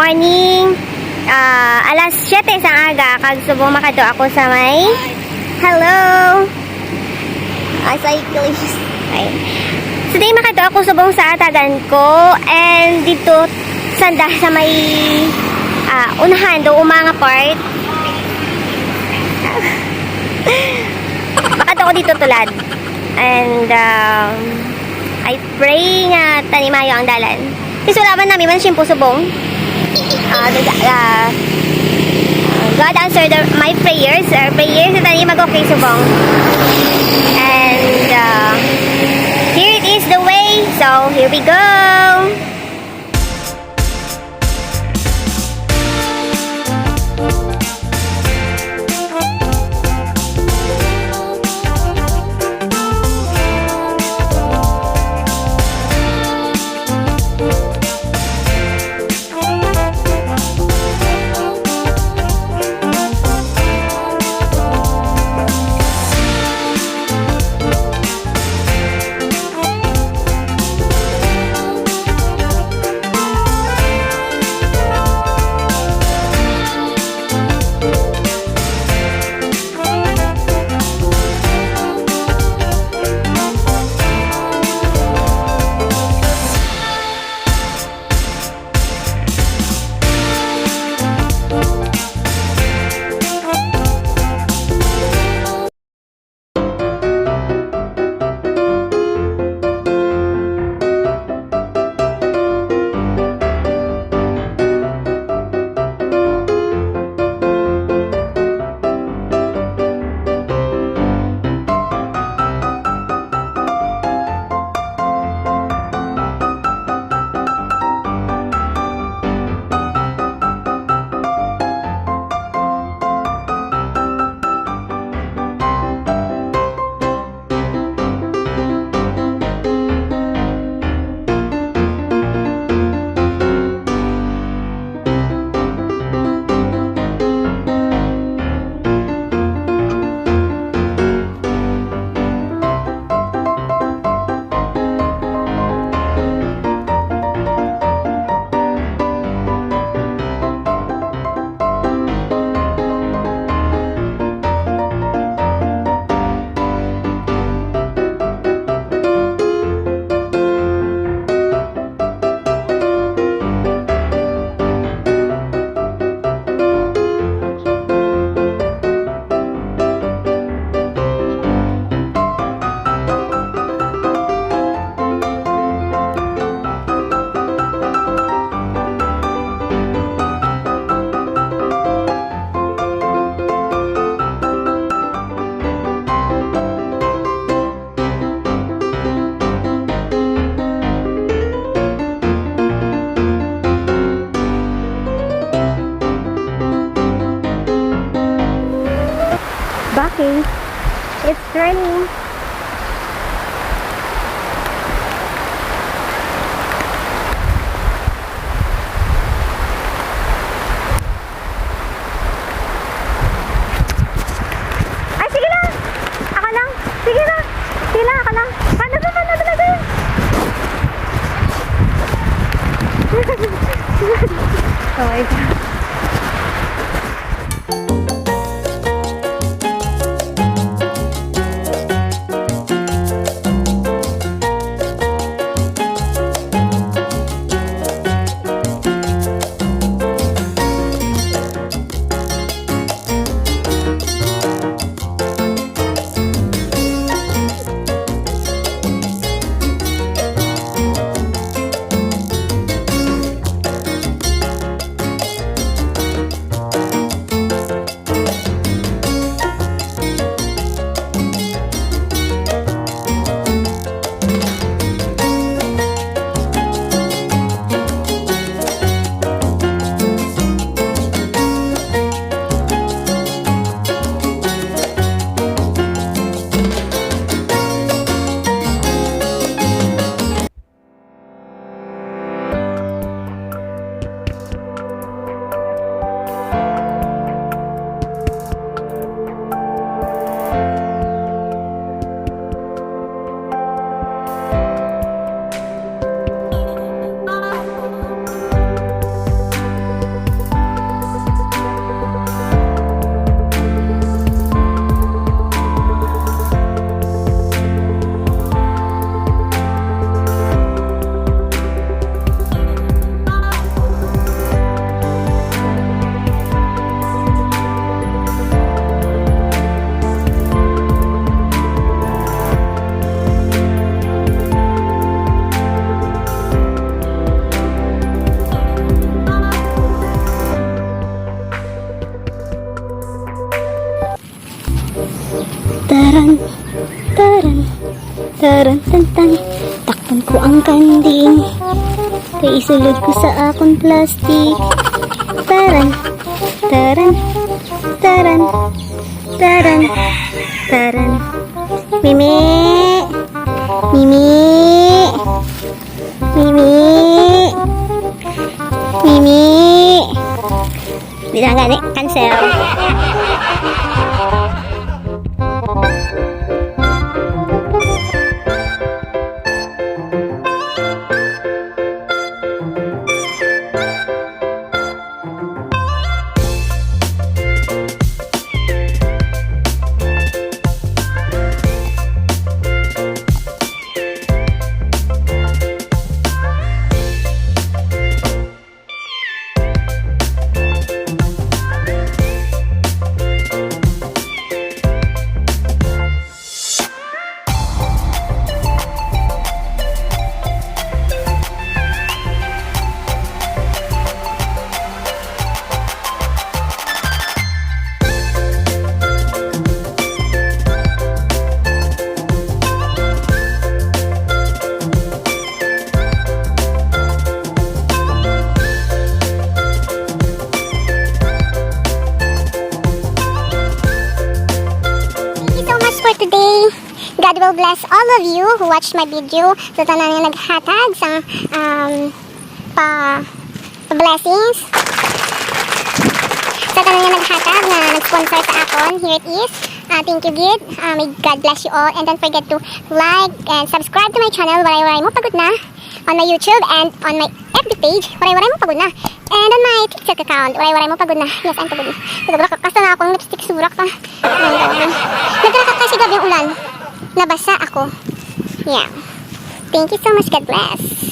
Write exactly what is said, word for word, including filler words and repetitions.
Morning, ah, alas siyete sa aga, kag subong makadto ako sa may, hello, ah, cyclist. Ay. Today, makadto ako subong sa atagan ko, and didto sanda sa may, ah, unahan, do umanga part. Makadto ako didto tulad. And, um, I pray nga tani maayo ang dalan. Kay wala man nami man siyempo subong. Ah, the, ah, ah, God answered the, my prayers, our prayers, nga tani mag-okay subong. And, ah, here it is the way. So, here we go. Bakit? It's raining. Ay, sige na! Ako lang! Sige na! Sige na, ako lang! Ano ba, ano ba, ano ba? Oh my God. Taran, taran, taran, tan, tan. Takpan ko an kanding. Kay isulod ko sa akon plastic. Taran, taran, taran, taran, taran. Mimi! Mimi! Mimi! Mimi! Di na gani, cancel. Thank you so much for today. God will bless all of you who watched my video. Sa tanan nga naghatag sa, um, pa, pa blessings. Sa tanan nga naghatag, nga nag-sponsor sa akon, here it is. Ah, thank you gid. Ah, may God bless you all. And don't forget to like and subscribe to my channel, Waray Waray Mo Pagod Na. On my YouTube and on my F B page, Waray Waray Mo Pagod Na. And on my TikTok account, Waray Waray Mo Pagod Na. Yes, I'm pagod na. Nagrakakasa na akong lipstick, surak pa. Nagrakakasa gab yung ulan. Nabasa ako. Yeah. Thank you so much. God bless.